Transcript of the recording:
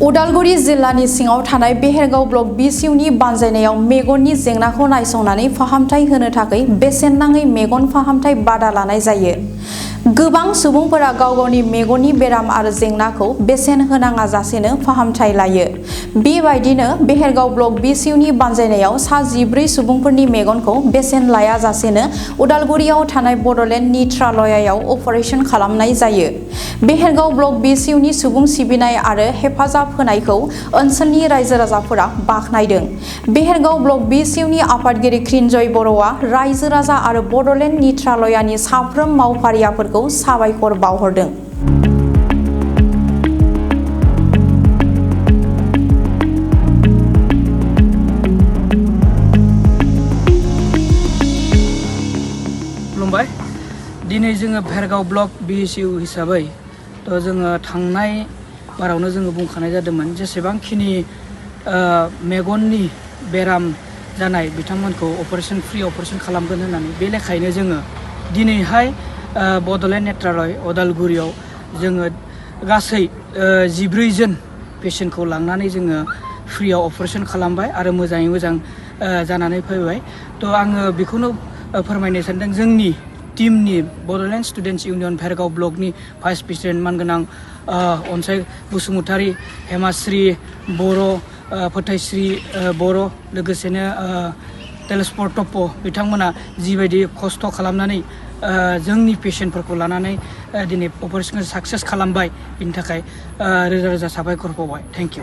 उदालगुरि जिल्लानि सिङाव थानाय बेहेरगाव ब्लक बिसिउनि बानजायनायाव मेगननि जेंनाखौ नायसंनानै फाहामथाय होनो थाखाय बेसेन नाङै मेगन फाहामथाय बादा लानाय जायो। गोबां सुबुंफोरा गाव गावनि मेगननि बेराम आरो जेंनाखौ बेसेन होनाङा जासेनो फाहामथाय लायो। बेबायदिनो बेहेरगाव ब्लक बिसिउनि बानजायनायाव सा 14 सुबुंफोरनि मेगनखौ बेसेन लाया जासेनो उदालगुरियाव थानाय बड'लेण्ड नेत्रालयाव अपारेशन खालामनाय जायो। बेहेरगाव ब्लक बिसिउनि सुबुं सिबिनाय आरो हेफाजाब होनायखौ ओनसोलनि रायजो राजाफोरा बाख्नायदों। बेहेरगाव ब्लक बिसिउनि आफादगिरि कृन्जय बर'आ रायजो राजा आरो बड'लेण्ड नेत्रालयानि साफ्रोम मावफारियाफोरखौ साबायखर बावहरदों। खुलुमबाय। दिनै जोङो बेहेरगाव ब्लक बिसिउ हिसाबै जोङो थांनाय बारावनो जोङो बुंखानाय जादोंमोन जेसेबांखिनि मेगननि बेराम जानाय बिथांमोनखौ फ्रि अपारेशन खालामगोन होननानै। बे लेखायैनो जोङो दिनैहाय बड'लेण्ड नेत्रालय उदालगुरियाव जोङो गासै 14 जन पेसेन्टखौ लांनानै जोङो फ्रियाव अपारेशन खालामबाय आरो मोजाङै मोजां जानानै फैबाय। आङो बेखौनो फोरमायनो सानदों जोंनि टीमनि बड'लेण्ड स्टुडेन्टस इउनियन बेहेरगाव ब्लकनि भाइस प्रेसिडेन्ट मानगोनां अनसाय बसुमतारी, हेमाश्री बर', फोथायश्री बर', लोगोसेनो तेलस्पर टप्प' बिथांमोना जिबायदि खस्थ' खालामनानै जोंनि पेसेन्टफोरखौ लानानै दिनै अपारेशनखौ साक्सेस खालामबाय, बिनि थाखाय रोजा रोजा साबायखर बावबाय। Thank you.